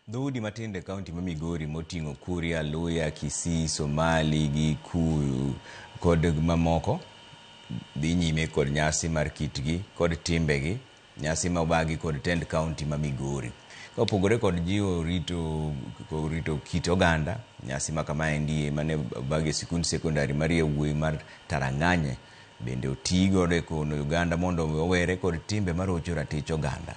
Dhoudi matindo e kaunti ma Migori moting'o Kuria, Luhya, Kisii, Somali gi Kuyu kod mamoko dhi nyime kod nyasi mar kitgi kod timbegi, nyasi ma obagi kod tend kaunti ma Migori. Ka opogore kod jiwo rito kit oganda, nyasi ma kamaendi mane obagi e sikund sekondari mar yawuoyi mar Tarang'anye bende oti godo e kono Uganda mondo owere kod timbe marocho ratich oganda.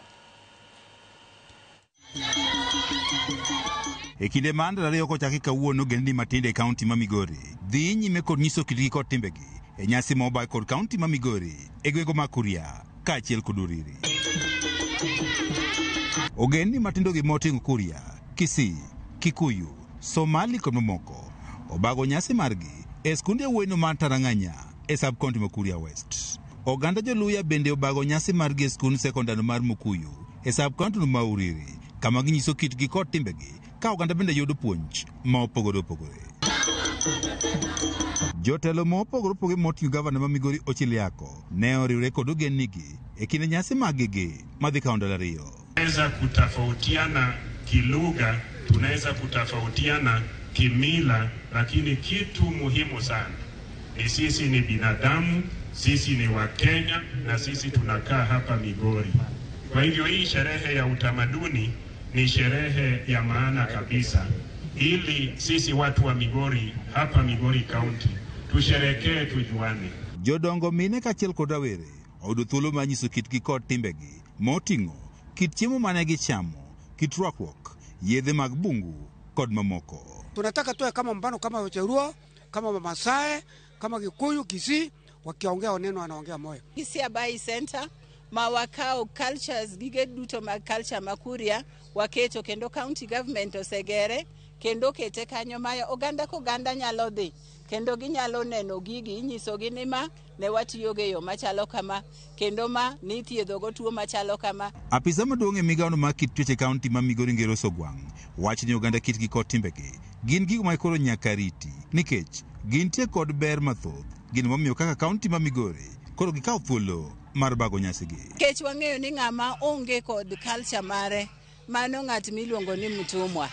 E kinde ma ndalo ariyo kochaki kawuono, ogendni matindo e kaunti ma Migori dhi nyime kod nyiso kitgi kod timbegi e nyasi ma obag kod kaunti ma Migori e gwenge mag Kuria kaachiel kod Uriri. Ogendni matindo gi moting'o Kuria, Kisii, Kikuyu, Somali kod mamoko obago nyasi margi e skunde yawuoyino mar Tarang'anya e sub county ma Kuria West. Oganda joluya bende obago nyasi margi e skund sekondari mar Mukuyu e sub county ma Uriri, kama ginyiso kitgi kod timbegi ka oganda bende yudo puonj ma opogore opogore. Jotelo ma opogore opogore moting'o gavana ma Migori Ochil Yako ne oriwre kod ogendnigi e kinde nyasi maggi madhi kawo ndalo ariyo. Tunaweza kutofautiana kilugha, tunaweza kutofautiana kimila, lakini kitu muhimu sana ni sisi ni binadamu, sisi ni Wakenya na sisi tunakaa hapa Migori. Kwa hivyo hii sherehe ya utamaduni ni sherehe ya maana kabisa, ili sisi watu wa Migori hapa Migori County tusherekee, tujuane. Jodongo mine kaachiel kod rawere oyudo thuolo mar nyiso kitgi kod timbegi moting'o kit chiemo mane gichamo, kit rwakruok, yedhe mag bungu kod mamoko. Tunataka tuwe kama mfano kama Wajaluo, kama Wamasai, kama Kikuyu, Kisii, wakiongea neno wanaongea moyo. Kisiabai Center ma wakawo cultures gige duto mag culture ma Kuria waketo kendo county government osegere kendo okete kanyo ma oganda koganda nyalo dhi kendo ginyalo neno gigi, inyisogi ni ma ne watiyogo e yo machalo kama kendo ma nithiedhogo tuo machalo kama. Apisa maduong' e migawono mar kit twech e kaunti ma Migori Ngero Sogwang' wacho ni oganda kitgi kod timbegi gin gigo ma koro nyaka riti nikech gintie kod ber mathoth, gin momiyo kaka kaunti ma Migori koro gikawo thuolo mar bago nyasigi. Nikech wang'eyo ni ng'ama onge kod culture mare, mano ng'at miluongo ni mtumwa.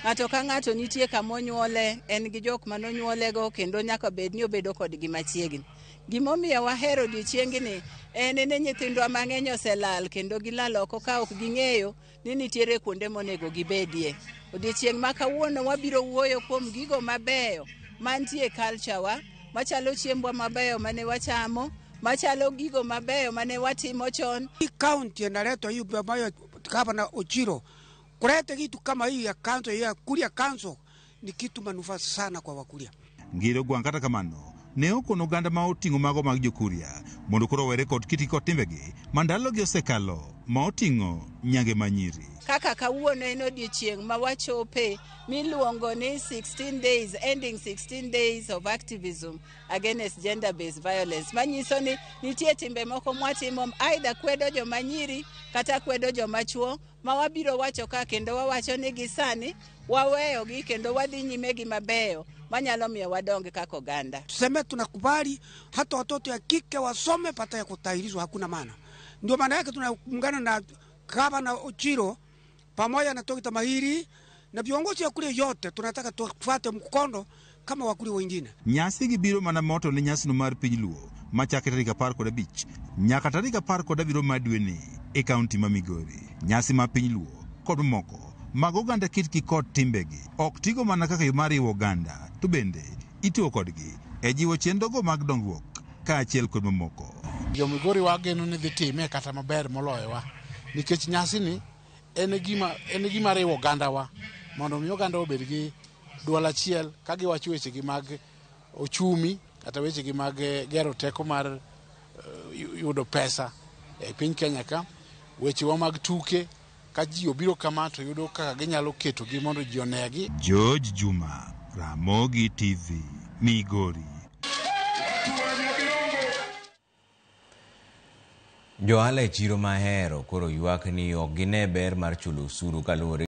Ng'ato ka ng'ato nitie kama onyuole, en gi jok manonyuolego kendo nyaka bed ni obedo kodgi machiegni. Gimomiyo wahero odiochiengni en ni nyithindwa mang'eny oselal kendo gilal oko ka ok ging'eyo ni nitiere kuonde monego gibedie. Odiochieng' ma kawuono wabiro wuoyo kuom gigo mabeyo mantie e culture wa, machalo chiembwa mabeyo mane wachamo, machalo gigo mabeyo mane watimo chon. Hii county inaletwa hii ambayo gavana Ochilo kuleta kitu kama hii ya council ya Kuria Council ni kitu manufaa sana kwa Wakuria. Ngero Gwang' kata kamano ne okono oganda ma oting'o mago mag jokuria mondo koro owere kod kitgi kod timbegi ma ndalogi osekalo ma oting'o nyange manyiri. Kaka kawuono en odiochieng' ma wachope miluongo ni 16 days, ending 16 days of activism against gender-based violence, manyiso ni nitie timbe moko mwatimo either kwedo joma nyiri kata kwedo joma chuo ma wabiro wacho ka kendo wawacho ni gi sani waweyogi kendo wadhi nyime gi mabeyo manyalo miyo wadong kaka oganda. Tuseme tunakubali hata watoto ya kike wasome pata ya kutahirishwa, hakuna maana. Ndio maana yake tunaungana na gavana Ochilo pamoja na Dr. Mahiri na viongozi wa kule yote, tunataka tufuate mkondo kama wakuli wengine. Nyasi gi biro mana moto ne nyasino mar piny Luo machakre tarik 15 nyaka tarik 17 mar dweni e kaunti ma Migori. Nyasi mar piny Luo kod mamoko mag oganda kitgi kod timbegi ok tigo mana kaka yo mar riwo oganda, to bende itiyo kodgi e jiwo chenrogo mag dongruok kaachiel kod mamoko. Jo Migori wageno ni dhi time kata maber moloyowa nikech nyasini en gima riwo ogandawa mondo mi oganda obed gi duol achiel ka giwacho wechegi mag ochumi kata wechegi mag gero teko mar yudo pesa e piny Kenya ka, wechewa mag tuke ka ji obiro kama to yudo kaka ginyalo ketogi mondo ji onegi. George Juma, Ramogi TV, Migori. Johala e chiro Mahero koro ywak ni ok gine ber mar chulo osuru kaluwore